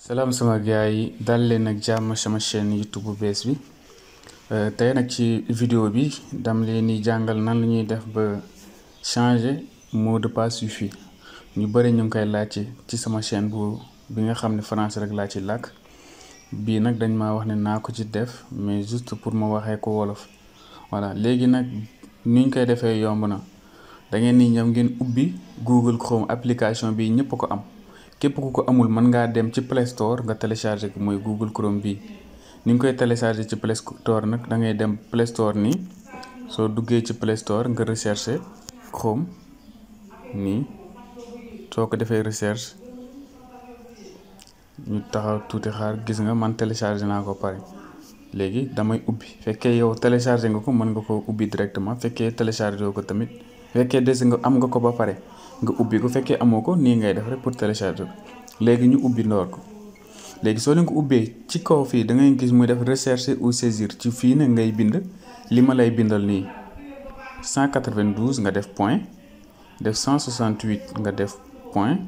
Salam sama gars yi dal leen ak jàmm sama chaîne YouTube bu bees bi tey nag ci vidéo bi dam leen di jàngal nan la ñuy def ba changer mot de passe Wi-Fi ñu bëri ñu ngi koy laajte ci sama chaîne bi nga xam ne français rek laa ci làkk bii nag dañ ma wax ne naa ko ci def mais juste pour ma waxee ko wolof voilà léegi nag ni ñu koy defee yomb na da ngeen ni ñëw ngeen ubbi Google Chrome application bi ñëpp ko am. képp ku ko amul mën ngaa dem ci Play Store nga télécharger ko mooy Google Chrome bi ni nga koy télécharger ci Play Store nag da ngay dem Play Store nii soo duggee ci Play Store nga rechercher Chrome nii soo ko defee recherche ñu taxaw tuuti xaar gis nga man télécharger naa ko pare léegi damay ubbi fekkee yow télécharger nga ko mën nga ko ubbi directement fekkee télécharger ko tamit fekkee des nga am nga ko ba pare nga ubbi ko fekkee amoo ko nii ngay def rek pour télécharger ko léegi ñu ubbi ndoor ko léegi soo leen ko ubbee ci kaw fii da ngay gis muy def rechercher ou saisir ci fii nag ngay bind li ma lay bindal nii 192 nga def point def 168 nga def point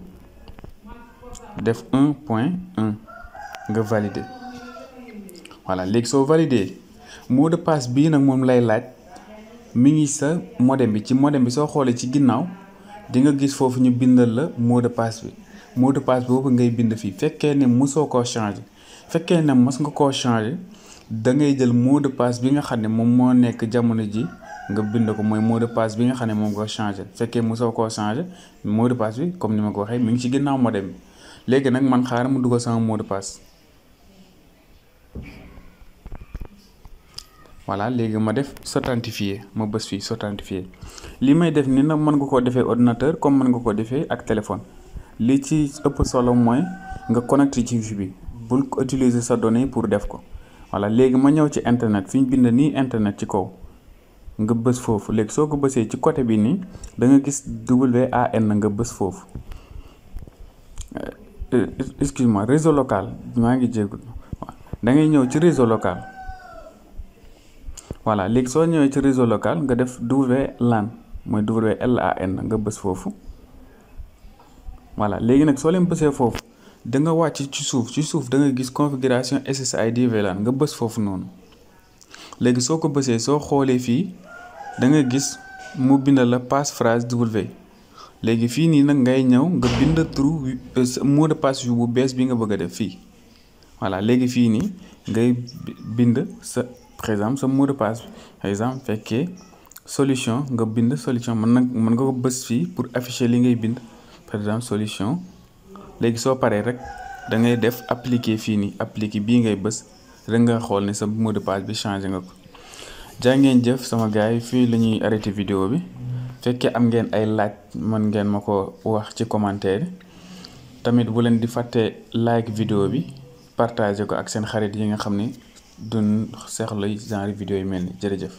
def 1.1 nga valider voilà léegi soo valider mot de passe bii nag moom lay laaj mi ngi sa modem bi ci modem bi soo xoolee ci ginnaaw di nga gis foofu ñu bindal la mot de passe bi mot de passe boobu ngay bind fii fekkee ne mosoo koo changer fekkee ne mos nga koo changer da ngay jël mot de passe bi nga xam ne moom moo nekk jamono ji nga bind ko mooy mot de passe bi nga xam ne moom nga changer fekkee mosoo koo changer mot de passe bi comme ni ma ko waxee mi ngi ci ginnaaw modem bi léegi nag man xaaral mu dugal sama mot de passe voilà léegi ma def s'authentifier ma bës fii s'authentifier li may def ni nag mën nga koo defee ordinateur comme mën nga ko defee ak téléphone li ci ëpp solo mooy nga connecté ci Wi-Fi bi bul utiliser sa donnée pour def ko voilà léegi ma ñëw ci internet fi ñu bind nii internet ci kaw nga bës foofu léegi soo ko bësee ci côté bi nii da nga gis WAN nga bës foofu excuse-moi réseau local maa ngi jéggul da ngay ñëw ci réseau local voilà léegi soo ñëwee ci réseau local nga def WLAN mooy WLAN nga bës foofu voilà léegi nag soo leen bësee foofu da nga wàcc ci suuf da nga gis configuration SSID VLAN nga bës foofu noonu léegi soo ko bësee soo xoolee fii da nga gis mu bindal la passphrase W léegi fii nii nag ngay ñëw nga bind turu mot de passe bu bees bi nga bëgg a def fii voilà léegi fii nii ngay bind sa par exemple sa mot de passe par exemple fekkee solution nga bind solution mën nga ko bës fii pour afficher li ngay bind par exemple solution léegi soo paree rek da ngay def appliquer fii nii appliquer bii ngay bës rek nga xool ne sa mot de passe bi changé nga ko jaa ngeen jëf sama gars yi fii la ñuy arrêté vidéo bi fekkee am ngeen ay laaj mën ngeen ma ko wax ci commentaire tamit bu leen di fàtte like vidéo bi partager ko ak seen xarit yi nga xam ne duñ seexlu genre vidéo yu mel ni jërëjëf